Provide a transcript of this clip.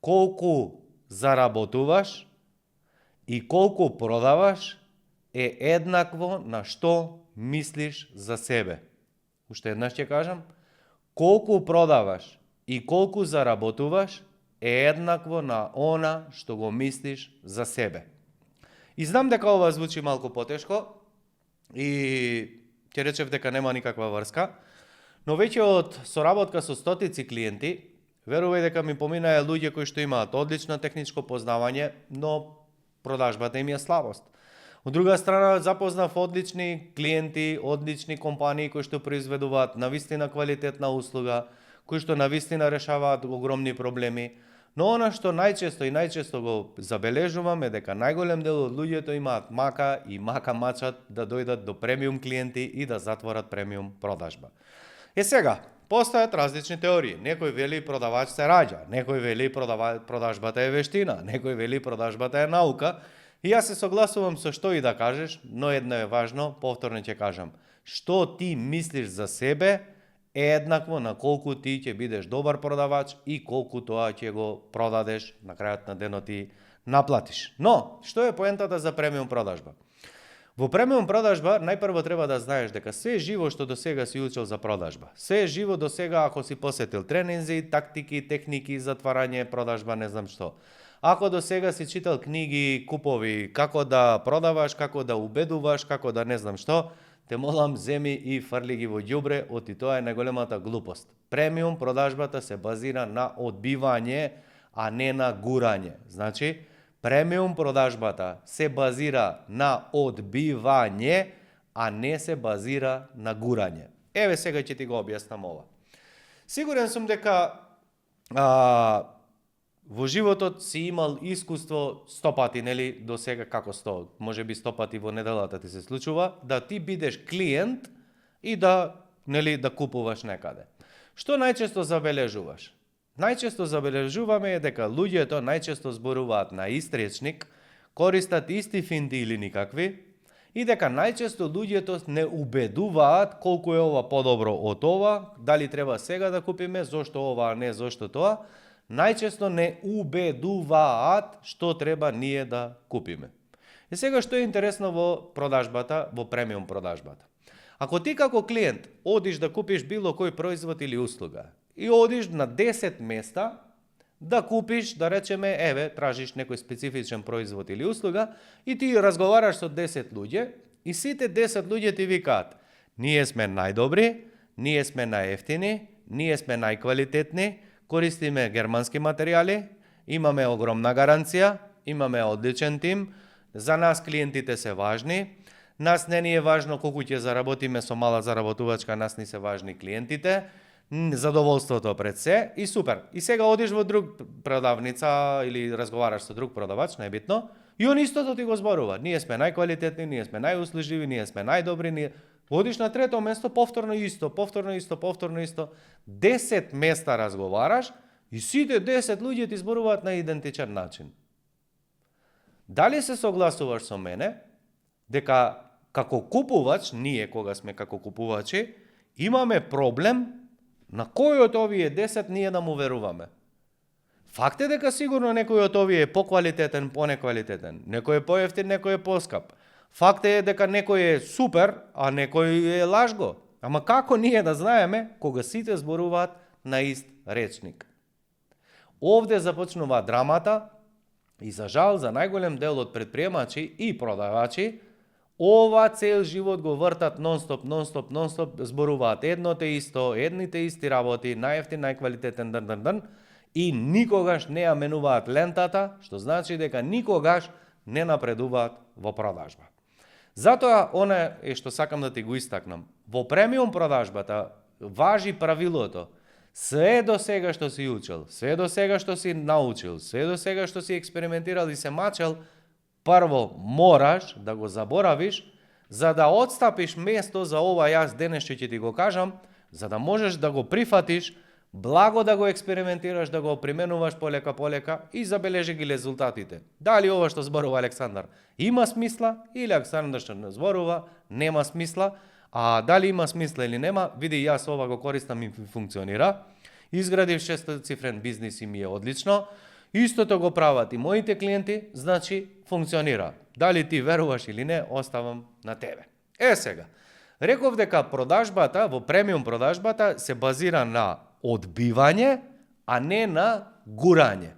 колку заработуваш и колку продаваш е еднакво на што мислиш за себе. Уште еднаш ќе кажам, колку продаваш и колку заработуваш е еднакво на она што го мислиш за себе. И знам дека ова звучи малку потешко и ќе речев дека нема никаква врска, но веќе од соработка со стотици клиенти, верувај дека ми поминаа луѓе кои што имаат одлично техничко познавање, но продажбата им е слабост. Од друга страна, запознав одлични клиенти, одлични компании кои што произведуваат навистина квалитетна услуга, кои што навистина решаваат огромни проблеми, но она што најчесто го забележувам е дека најголем дел од луѓето имаат мака и мака мачат да дојдат до премиум клиенти и да затворат премиум продажба. Сега, постојат различни теории. Некој вели продавач се раѓа, некој вели продажбата е вештина, некој вели продажбата е наука. И јас се согласувам со што и да кажеш, но едно е важно, повторно ќе кажам. Што ти мислиш за себе е еднакво на колку ти ќе бидеш добар продавач и колку тоа ќе го продадеш, на крајот на денот ти наплатиш. Но, што е поентата за премиум продажба? Во премиум продажба најпрво треба да знаеш дека се живо што до сега си учил за продажба, се живо до сега ако си посетил тренинзи, тактики, техники, затварање, продажба, не знам што. Ако до сега си читал книги, купови, како да продаваш, како да убедуваш, како да не знам што, те молам, земи и фрли ги во ѓубре, оти тоа е најголемата глупост. Премиум продажбата се базира на одбивање, а не на гурање. Значи, премиум продажбата се базира на одбивање, а не се базира на гурање. Еве сега ќе ти го објаснам ова. Сигурен сум дека во животот си имал искуство 100 пати, нели, до сега како 100, можеби 100 пати во неделата ти се случува, да ти бидеш клиент и да, нели, да купуваш некаде. Што најчесто забележуваш? Најчесто забележуваме е дека луѓето најчесто зборуваат на ист речник, користат исти финти или никакви, и дека најчесто луѓето не убедуваат колку е ова подобро од ова, дали треба сега да купиме, зошто ова, а не зошто тоа, најчесто не убедуваат што треба ние да купиме. И сега што е интересно во продажбата, во премиум продажбата. Ако ти како клиент одиш да купиш било кој производ или услуга и одиш на 10 места да купиш, да речеме, еве, тражиш некој специфичен производ или услуга и ти разговараш со 10 луѓе и сите 10 луѓе ти викаат: ние сме најдобри, ние сме најевтини, ние сме најквалитетни, користиме германски материјали, имаме огромна гаранција, имаме одличен тим, за нас клиентите се важни, нас не ни е важно колку ќе заработиме со мала заработувачка, нас ни се важни клиентите, задоволството пред се и супер. И сега одиш во друг продавница или разговараш со друг продавач, најбитно, и он истото ти го зборува. Ние сме најквалитетни, ние сме најуслужливи, ние сме најдобри, Одиш на трето место, повторно исто. 10 места разговараш и сите 10 луѓе ти зборуваат на идентичен начин. Дали се согласуваш со мене дека како купувач, ние кога сме како купувачи, имаме проблем на кој од овие 10 ние да му веруваме? Факт е дека сигурно некој од овие е поквалитетен, понеквалитетен, некој е поевтин, некој е поскап. Факт е дека некој е супер, а некој е лажго. Ама како ние да знаеме кога сите зборуваат на ист речник? Овде започнува драмата и за жал за најголем дел од предприемачи и продавачи, ова цел живот го вртат нон-стоп, зборуваат едно те исто, едните исти работи, најевтин, најквалитетен, и никогаш не ја менуваат лентата, што значи дека никогаш не напредуваат во продажба. Затоа, она е што сакам да ти го истакнам. Во премиум продажбата важи правилото. Се до сега што си учил, се до сега што си научил, се до сега што си експериментирал и се мачел, прво мораш да го заборавиш, за да отстапиш место за ова јас денес ќе ти го кажам, за да можеш да го прифатиш, благо да го експериментираш, да го применуваш полека и забележи ги резултатите. Дали ова што зборува Александар има смисла или Александар што не зборува нема смисла, а дали има смисла или нема, види јас ова го користам и функционира. Изградив 6-цифрен бизнис и ми е одлично. Истото го прават и моите клиенти, значи функционира. Дали ти веруваш или не, оставам на тебе. Сега, реков дека продажбата, во премиум продажбата, се базира на одбивање, а не на гурање.